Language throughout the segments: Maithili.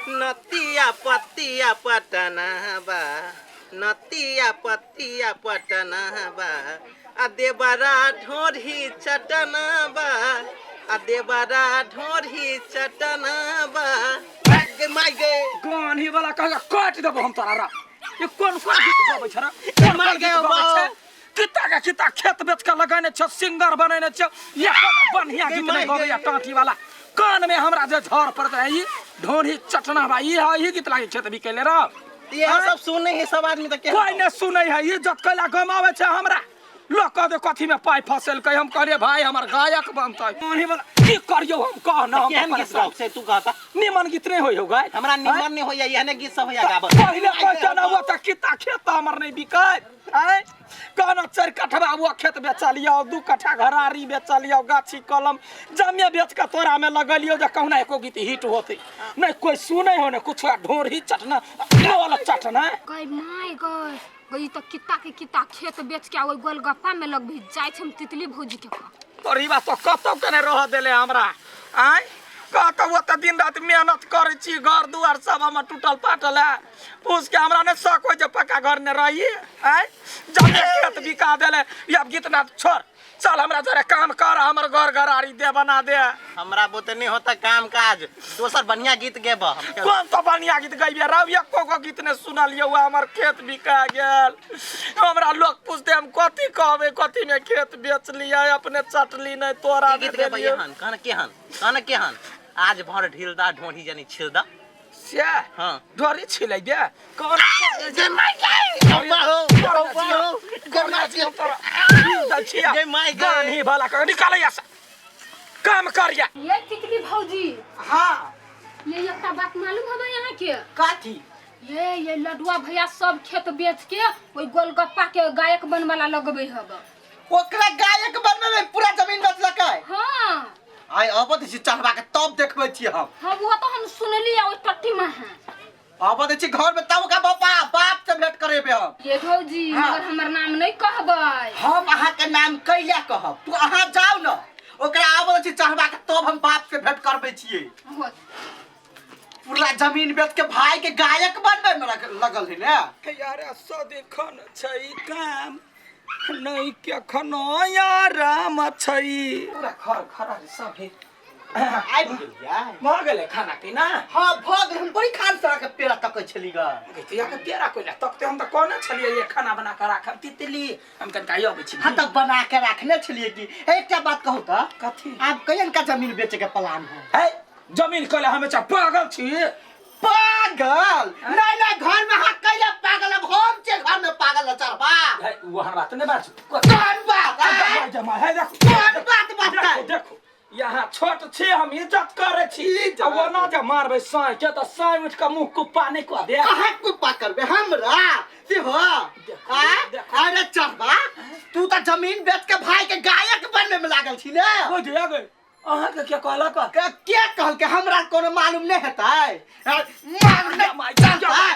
नतिया पतिया पटना बा, नतिया पतिया पटना बा, आ देबरा ढोढ़ी चटना बा, आ देबरा ढोढ़ी चटना बा। गे माय गे। गानी वाला कह काट देबो हम तोरा रा। ये कोन कोन गीत गाबै छ रे? कोन मार कोन गीत गयो गाबै छै? बाऊ। किता के किता खेत बेच के लगेने छ, सिंगर बनेने छ, ये बढ़िया गे गीत नहीं माय गबैया गे। टाटी वाला। कान में हमरा जे झड़ पड़त है ई ढोढ़ी चटना बा, ई है ई गीत लागे खेत बिकेले रे। ये सब सुने है सब आदमी त के कोई ने सुनै है, इज्जत कैला गमावे छै हमरा। लोग कह दे कथी में पाई फसेलकै, हम कहलिए भाई हमर गायक बनतै। गानी वाला की करियौ हम कह न, हम केहन गीत परेशान। गाब से तू कहता? निमन गीत नहीं होय हो गाय। हमरा निमन नहीं होइया, एहने गीत सब होइया गाबल। पहिले कहते ना वो त किता खेत हमर नहीं बिकै आय, कहना 4 कठवा वो खेत बेचलियो, 2 कट्ठा घरारी बेचलियो, गाछी कलम जमे बेच के तोरा में लगलियो जे कहुना एको गीत हिट होते नहीं, कोई सुनै हो ने कुछ। ढोरही चटना वाला चटना। गई my गई गई त किता के किता खेत बेच के ओइ गोलगप्पा में लगभी जाइ छै हम तितली भौजी के पास। तोर ई बात तो कतौ के नहीं रह देले हमरा आय। कहतौ ओतऽ दिन राति मेहनत करै छी, घर दुआर सब हमर टूटल फाटल है, पूछ के हमरा नहि शक होइ जे पक्का घर ने रही आय। जब खेत बिका देले, अब गीत नाद छोड़, चल हमरा जरे काम कर, हमर घर घरारी दे बना दे। हमरा बुते नहीं होता काम काज, दोसर बढ़िया गीत गेब हम। कोन तो बढ़िया गीत गैबे रौ? एको गो गीत ने सुनलियौ, हमर खेत बिका गेल। हमरा लोग पूछते हम कथी कहबै, कथी में खेत बेच लियै, अपने चटली नहीं तोरा की गीत गेबै? देलियौ। हन कहन केहन, कहन केहन, आज भर ढीलदा ढोढ़ी जनी छिलदा। से हाँ। डोरी छिलै बे कौन? जे my गे, हो हो गे my गे। गानी वाला कर निकाल यहाँ से, काम कर या। ये तितली भौजी। हाँ। ये एकटा बात मालूम हवे यहाँ के? कथी? ये लडुआ भैया सब खेत बेच के ओइ गोलगप्पा के गायक बनवाला लगबे हब। ओकरा गायक बनबे में पूरा जमीन बेचलकै? हाँ। आइ अबत छी चढ़बा के तब देखबै छी हम। हाँ, वो तो हम सुनली ओइ टट्टी में है। अबत छी घर में तब ओकरा बापा बाप से भेंट करेबे हम। ये भौजी। हाँ। मगर हमर नाम नहीं कहबै। हम अहाँ के नाम कैला कहब? तू अहाँ जाउ न, ओकरा अबत छी चढ़बा के तब हम बाप से भेंट करबै छियै। हो। पूरा जमीन बेच के भाई के गायक बनबे में लगल है ने। यार सदिखन छै काम नहीं केखनो आराम छै। पूरा घर घर सब है। आबि गेलियै? भऽ गेलै खाना पीना? हाँ भऽ गेल। हम बड़ी खान से के पेड़ा तकै छली ग। गैतिया के पेड़ा कोइला तकते? हम तऽ कहने छलियै ये खाना बना कऽ राखब तितली, हम कनिका अबै छी। हाँ तऽ बना के राखने छलियै की। एकटा बात कहू तऽ? कथी? आब कहियन का जमीन बेचे के प्लान है? है जमीन कैला हमें पागल छी? पागल नहीं नहीं, घर में हाँ कैला पागल, अब हम छे घर में पागल न चढ़बा। है वो हमरा तऽ नहि बात कोन बात आँय? जमा है देखो। कोन बात बात? देखो देखो, यहाँ छोट छी हम, इज्जत करै छी। इज्जत। आ ओना जे मारबै साँइ के तऽ साँइ उठि कऽ मुँह कुप्पा नहि कऽ दे। अहाँ कुप्पा करबे हमरा से हो? देखो, आँय? देखो। अरे चढ़बा, तू तऽ जमीन बेच के भाई के गायक बनने में लागल छी ने। ओ जे गै, अहाँके के कहलक? के कहलकै हमरा कोनो मालूम नहि हेतै? मालूम नहि चलतै?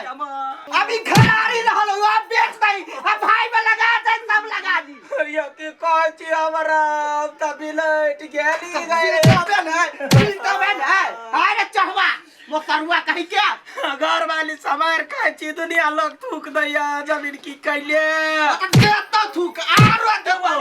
अभी घरारी रहल हो, अब बेच दही आ भाई में लगा दे, सब लगा दी। यो की कहै छी हमरा, हम तऽ बिलटि गेली गै। बिलतबे ने, बिलतबे ने। अरे चढ़वा मोसरुआ कही के घर वाली समार खाइ छी, दुनिया लोग थूक दैया, जमीन की कैले। देतो थूक आरो देतो।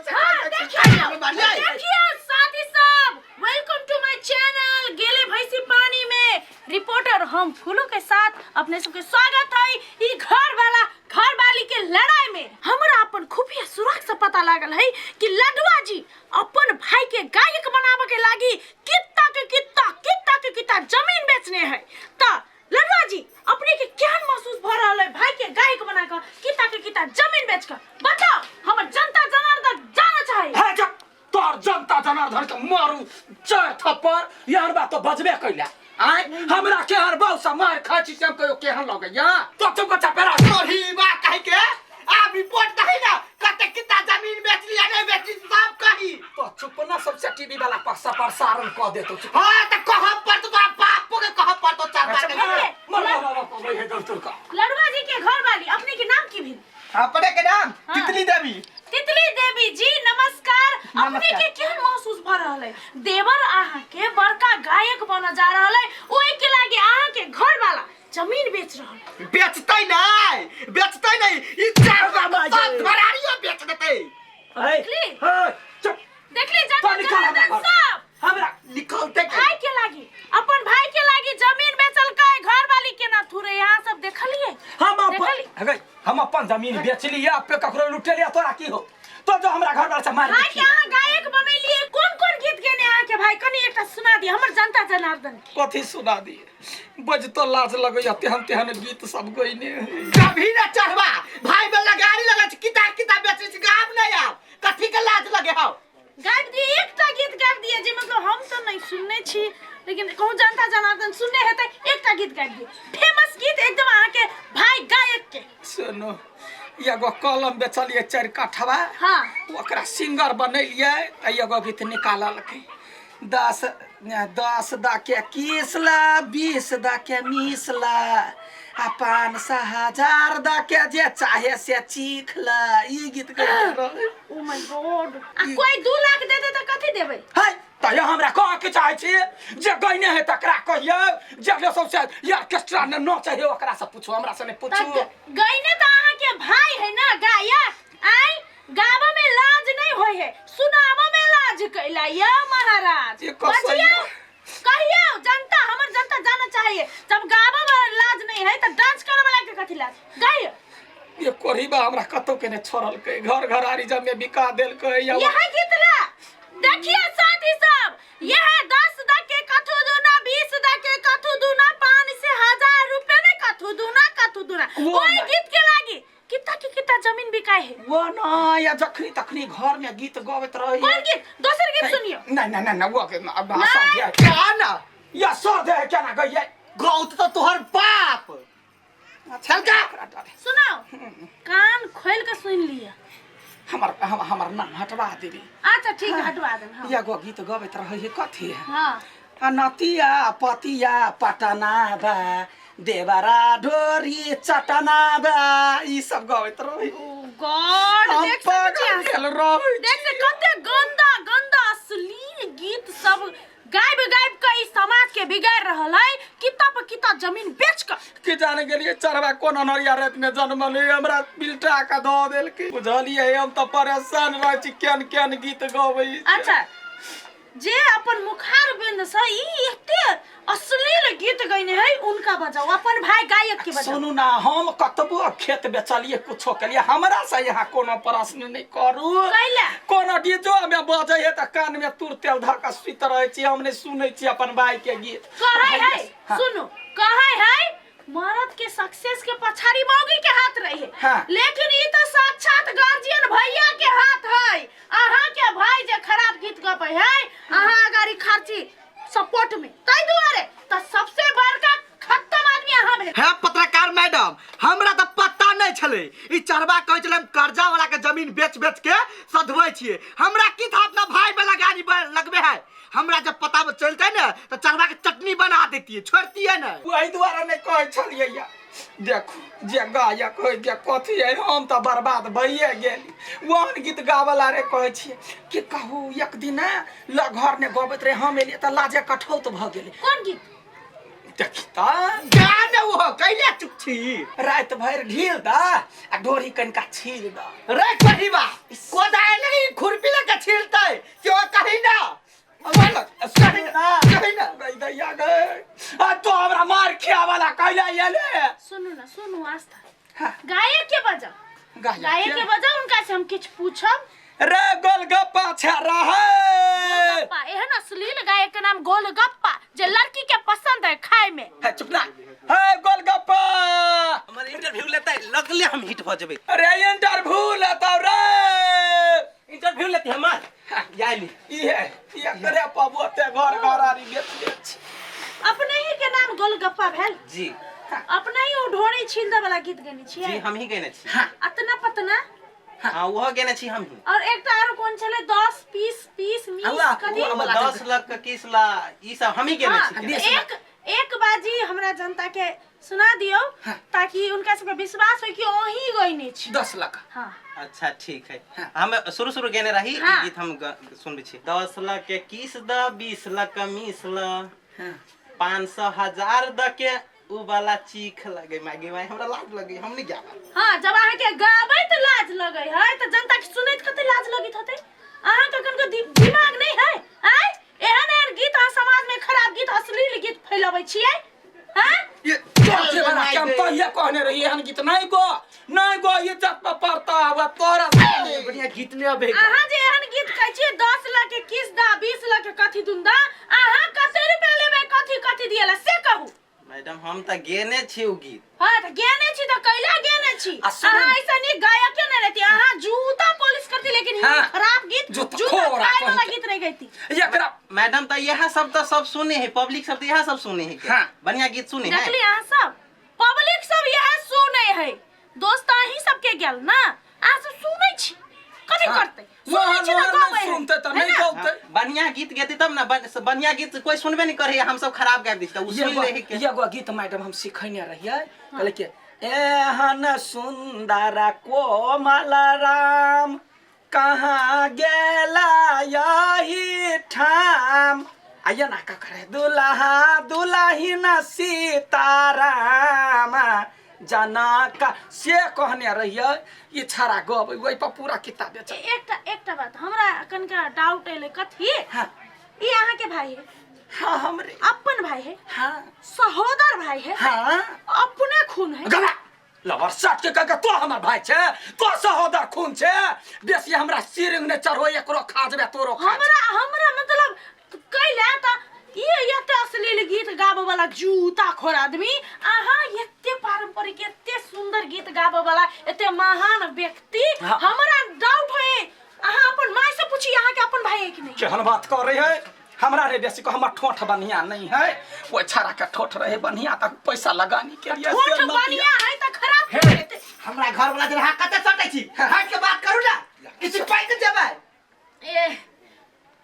हाँ, देखिए साथी सब, welcome two my channel गेले भैंसी पानी में। रिपोर्टर हम फूलों के साथ अपने सबके स्वागत है ई घर वाला घर वाली के लड़ाई में। हमरा अपन खुफिया सुराग से पता लागल है कि लडुआ जी अपन भाई के गायक बनावे के लागी कितना के कितना कितना के कितना जमीन बेचने है। त लडुआ जी, अपने के केहन महसूस भ रहल है भाई के गायक बना के कितना के कितना जमीन बेच के? बताओ, हमर जनता जनार्दन जाना चाहे। है जब तोर जनता जनार्दन के मारू चार थप्पड़, यार बात तो बजबे कैला आय। हमरा केहन बहु से मार खाइ छी से हम कहियो केहन लगैया? तो चुप चपेरा। तोही बा कही के आ रिपोर्ट कही ना, कते कितना जमीन बेच लिया नहीं बेचली सब कही। तो चुप ना, सबसे टीवी वाला पक्ष प्रसारण कह देतो, चुप। हाँ तो कहब पर तो तोरा बाप के कहब पर तो चढ़वा के। मर मर मर मर हे दल का। लडुआ जी के घर वाली, अपने के नाम की भेल? अपने के नाम? हाँ। तितली देवी। तितली देवी जी नमस्कार। अपने नमस्कार। के केहन महसूस भ रहल है? देवर अहाँ के बड़का गायक बन जा रहल है, ओहि के लागी अहाँ के बेच रहल बेचतै नहीं, बेचतै नहीं, ई चार सब घरारियो बेच देतै। देखली? हे, चुप। देखली जनता तो निकाल हमरा जनार्दन घर। सब हमरा निकलते के भाई के लागी, अपन भाई के लागी जमीन बेचलकै, घर वाली के ना थुरे। यहाँ सब देखलिए? हम अपन देखली? अगे हम अपन जमीन बेचली या पे ककरो लुटेलिया, तोरा की हो? तो जो हमरा घर वाला से मार भाई देखी। के अहाँ गायक बनेलिए, कोन कोन गीत गेने अहाँ के भाई? कनी एकटा सुना दिए हमर जनता जनार्दन के। कथी सुना दिए? बजतो लाज लगैया, तेहन तेहन गीत सब गइने। कभी ना चढ़वा भाई वाला गाड़ी लगा छै, किताब किताब बेचै छै, गाम नहीं आब, कथी के लाज लगे हौ? गाबि दिए, एकटा गीत गाबि दिए जे मतलब हम तऽ नहीं सुनने छी, लेकिन कहूँ जनता जनार्दन सुनने हेतै। एकटा गीत गाबि दिए, फेमस गीत एकदम अहाँ के भाई गायक के। सुनो, एगो कलम बेचलिए 4 कट्ठवा। हाँ। ओकरा सिंगर बनेलिए तऽ एगो गीत निकाललकै, 10 दा के किसला, 20 दा के मिसला, आ 500 1000 दा के जे चाहे से चीखला। ई गीत गाइते रहै। ओ my God, आ कोई 2 लाख दे दे तऽ कथी देबै? है तऽ हमरा कह के चाहै छी जे गइने है तकरा कहियौ, जे ले सबसे ऑर्केस्ट्रा ने नचै है ओकरा से पूछू, हमरा से नहि तऽ पूछू। गइने तऽ अहाँ के भाई है ना गायक। आइ गाबऽ में लाज नहीं होय है, सुनाबऽ में लाज कैला या महाराज। ये कसैया। बजियौ, कहियौ जनता, हमर जनता जाना चाहिए, जब गाबऽ में लाज नहीं है तऽ डांस करऽ वाला के कथी लाज? गाइयो। ये कोरीबा हमरा कतौ के ने छोड़लकै, घर घरारी जमे बिका देलकै। या यह गीत ला देखिए साथी सब, यह 10 दा के कथू दूना, 20 दा के कथू दूना, 5 से 1000 रुपए में कथू दूना, कथू दूना। वो ओई ना। गीत के लागी कितना के कितना जमीन बिकाए है। वो ना, या जखनी तखनी घर में गीत गबैत रही। कौन गीत? दोसर गीत सुनियो। नहीं नहीं नहीं, वो के अब नहीं। सर दे। क्या ना? या सर दे क्या ना गइए? गौत तो तोहर बाप। चल जा। सुनाओ, कान खोल के सुन लिया। हमर हमर नाम हटवा देबी। अच्छा ठीक है, हटवा देब। हाँ। एगो गीत गबैत रहै है, कथी है? हाँ। आ नतिया पतिया पटना बा, देवरा ढोरी चटना बा, ई सब गबैत रहै। ओ गॉड, हम देख सकै छी पागल अहाँ? भेल रहै। देख से कते गंदा गंदा अश्लील गीत सब गाबि गाबि के ई समाज के बिगाड़ रहल है, कितना पर कितना जमीन बेच के। की जाने गेलिए चरवा कोन अनहरिया रात में जन्मल है, हमरा बिलटा के दऽ देलकै। बुझलियै, हम तऽ परेशान रहै छी केहन केहन गीत गबै छै। अच्छा, जे अपन मुखार बिंद से ई एते अश्लील गीत गइने है उनका बजाओ, अपन भाई गायक के बजाओ। सुनू ना, हम कतबो खेत बेचलिए कुछो केलिए, हमरा से यहाँ कोनो प्रश्न नहीं करू। कैला? कोनो डीजो में बजै है तऽ कान में तुर तेल धऽ कऽ सुति रहै छी, हम नहि सुनै छी अपन भाई के गीत। कहै है, हाँ। सुनू, कहै है मर्द के सक्सेस के पछाड़ी मौगी के हाथ रही है। हाँ। लेकिन ई तो साक्षात गार्जियन भैया के हाथ है। अहाँ के भाई जे खराब गीत गबै है, अहाँ अगाड़ी खर्ची सपोर्ट में, ताहि दुआरे तो सबसे बड़का खत्म आदमी अहाँ भेल। हे पत्रकार मैडम, हमरा तऽ पता नहीं छलै, ई चरवा कहै छलै हम कर्जा वाला के जमीन बेच बेच के सधबै छियै, हमरा की था अपना भाई वाला गाड़ी लगबे है। हमरा जब पता चलते ने तऽ चरवा के चटनी बना देतियै, छोड़तियै ने। ओहि दुआरे नहि कहै छलियै या। देखू जे गायक होइ जे कथी है, हम तऽ बर्बाद भइए गेली। ओहन गीत गावला रे कहै छियै कि कहू, एक दिन ल घर ने गबैत रहे, हम एलियै तऽ लाजे कठौत भऽ गेलै। कोन गीत? देखी तऽ गा ने ओ कैले चुप छी। राति भरि ढील दऽ आ डोरी कनिका छील दऽ। रे कहिबा कोदारि लगी खुरपी लगे छीलतै क्यों कही ना। कही ना, कही ना। गई दैया गई, आ तो हमरा मार खियावला कैला एले। सुनू ना, सुनू आस्था। हाँ। गायक के बजाओ, गायक गायक के बजाओ, उनका से हम किछु पूछब। रे गोलगप्पा छेड़ा है। गोलगप्पा, एहन अश्लील गायक के नाम गोलगप्पा जे लड़की के पसंद है खाए में। है चुप ना, है गोलगप्पा। हमर इंटरव्यू लेतै लगले हम हिट भऽ जेबै। अरे इंटरव्यू लेतौ रे। इंटरव्यू लेतै हमर याली। ई है एकरे पाबू ते घर घर आरी बेच बेच। अपने ही के नाम गोलगप्पा भेल? जी। अपने ही ओ ढोरी छील दे वाला गीत गेने छियै? जी, हम ही गेने छी। अतना पतना? हाँ, ओहो गेने छी हम ही। और एकटा आरो कोन छलै 10 पीस पीस मीस कथी? 10 लाख के किस ला ई सब हम ही गेने हाँ, छी। एक एक बाजी हमरा जनता के सुना दियौ ताकि उनका सबके विश्वास हो कि अहीं गइने छी। 10 लाख। हाँ। अच्छा ठीक है, हम शुरू शुरू गेने रही। हाँ। ई गीत हम सुनबै छी। 10 लाख के किस द, 20 लाख के मिस ल, 500 1000 द के उ वाला चीख लगे मागे माय, हमरा लाज लगे, हम नहीं गाबा। हाँ, जब अहाँ के गाबै त लाज लगे है त जनता के सुनैत कते लाज लगैत होतै। अहाँ के कनको दिमाग नहीं है? आय एहन एहन गीत अहाँ समाज में खराब गीत अश्लील गीत फैलाबै छियै? हाँ? ये चौथे वाला के हम तो ये कहने रहिए एहन गीत नहीं गो, नहीं गो, इज्जत पर पड़ता हुआ तोरा से। बढ़िया गीत नहीं अबे। अहाँ जे एहन गीत कहै छियै 10 लाख के किस दा 20 लाख के कथी दुन दा, अहाँ कते रुपया लेबै, कथी कथी दिएला से कहू। मैडम हम त गेने छी उ गीत। हाँ त गेने छी त कैला गेने छी? आ सुन- अहाँ ऐसा नीक गायक नहीं रहती, अहाँ जूता पॉलिश करती, लेकिन ई हाँ। खराब गीत जूता जूता खोरा खाए वाला कहीं गीत नहीं गैती। एकरा मैडम त यह सब त सब सुने है, पब्लिक सब त यह सब सुने है के। हाँ। बढ़िया गीत सुने है। देखली अहाँ सब पब्लिक सब यह सुने है, दोस्त अहीं सबके गेल ना, अहाँ सब सुनै छी कथी हाँ। करतै? सुनै छी त मोहन गबै है। सुनते त है नहीं ना? गौते। हाँ, बढ़िया गीत गेते तब ना, बढ़िया गीत कोई सुनबे नहीं करे, हम सब खराब गाबि दै छी त उ सुन ले है के। एगो गीत मैडम हम सिखैने रहियै, कहले कि एहन सुंदर कोमल राम कहाँ गेला यही ठाम, आ एना कऽ करे दुल्हा दुल्हिन सीताराम जनक, से कहने रहियै। ई छड़ा गबै ओहि पर पूरा किताब बेचल। एकटा एकटा बात हमरा कनिका डाउट एलै, कथी? हाँ। ई अहाँ के भाई है? हाँ, हमरे। अपन भाई है? हाँ। सहोदर भाई है? हाँ। अपने खून है? गला लवर सट के कह तो हमर भाई छे, तो सहोदर खून छे, बेसी हमरा सिरिंग ने चढ़ो, एकरो खा जेबे तोरो खा जेबे। हमरा हमरा मतलब कैला त ई एते अश्लील गीत गाबे वाला जूता खोर आदमी, अहाँ एते पारंपरिक एते सुंदर गीत गाबे वाला एते महान व्यक्ति, हाँ। हमरा डाउट होए अहाँ अपन माय से पूछी अहाँ के अपन भाई है कि नहीं। केहन बात कर रही है? हमरा रे बेसी को हमर ठोठ बढ़िया नहीं है, वो छाड़ा के ठोठ रहे बढ़िया तक पैसा लगाने के लिए ठोठ से न बढ़िया है त खराब हे। हेतै। हमरा घर वाला जरा कते सटै छी, हट के बात करू ना, किसी पाइ के जेबै। ए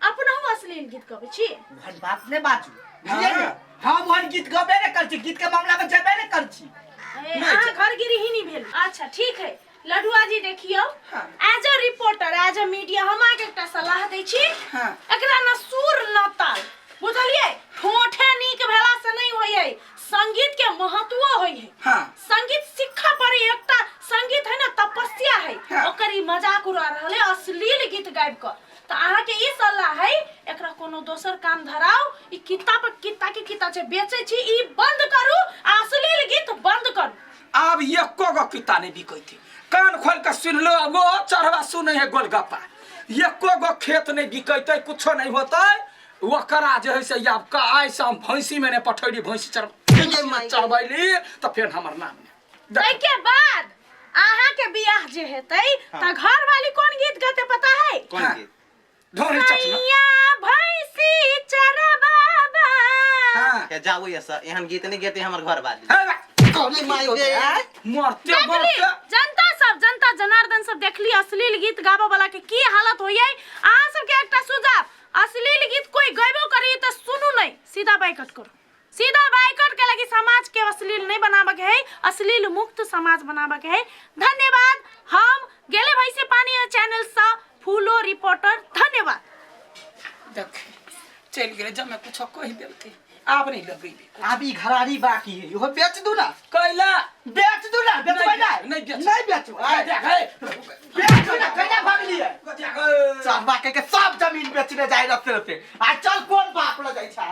अपनहु अश्लील गीत गबै छी? ओहन बात नहि बाजू, बुझलियै ने? हम ओहन गीत गबे नहि करै छी, गीत के मामला में जेबे नहि करै छी। ए, अहाँ घर गिरहिनी भेल। अच्छा ठीक है लडुआ जी, देखियौ हाँ। As a reporter as a media हम अहाँके एकटा सलाह दै छी, हाँ। एकरा न सुर न ताल, बुझलियै? ठोठे नीक भेला से नहीं होइ है, संगीत के महत्व होइ है। हाँ। संगीत सीखा पड़े, एकटा संगीत है ना तपस्या है, हाँ। ओकर ई मजाक उड़ा रहल है अश्लील गीत गाबि कऽ। त अहाँके ई सलाह है एकरा कोनो दोसर काम धराउ, ई किताब पर किता के किता जे बेचै छी ई बंद करू आ अश्लील गीत बंद करू। आब एको गो किता नहीं बिकैते, कान खोल के सुन लो, वो चढ़वा सुनै है गोलगप्पा, एको गो खेत नहीं बिकैते, कुछो नहीं होतै। ओकरा जे है से आब का आइ से हम भैंसी में नहीं पठैली, भैंसी चढ़बैली त फेर हमर नाम नहि। ताहिके बाद अहाँ के बियाह जे हेतै त घर वाली कोन गीत गते पता है? कोन हाँ। गीत? ढोरी चटना। सैया भैंसी चरबाबा। हाँ। के जाओ ये सर, एहन गीत नहीं गेते हमर घर वाली। हे बा, कौन माय गे? मरते देखली मरते जनता सब, जनता जनार्दन सब देखली अश्लील गीत गाबऽ वाला के की हालत होइए। अहाँ सबके एकटा सुझाव, अश्लील गीत कोई गैबो करी त सुनू नहीं, सीधा बाइकट करू, सीधा बाइकट के लगी समाज के अश्लील नहीं बनाबे के है, अश्लील मुक्त समाज बनाबे के है। धन्यवाद। हम गेले भाई से पानी चैनल से फूलो रिपोर्टर, धन्यवाद। देख चलि गेलै, जब कुछो कहि देलकै आब नहीं लगेबे। आब ई घरारी बाकी है, इहो बेच दू ना। कैला बेच दू ना, बेचबै ना? नहीं बेचबै। नहीं बेचबै। देख, हे। बेच दू ना, कैला भागलियै? देख, हे। चढ़वा के सब जमीन बेचने जाय रस्ते रस्ते। आ चल कोन बाप लग जाइ छै।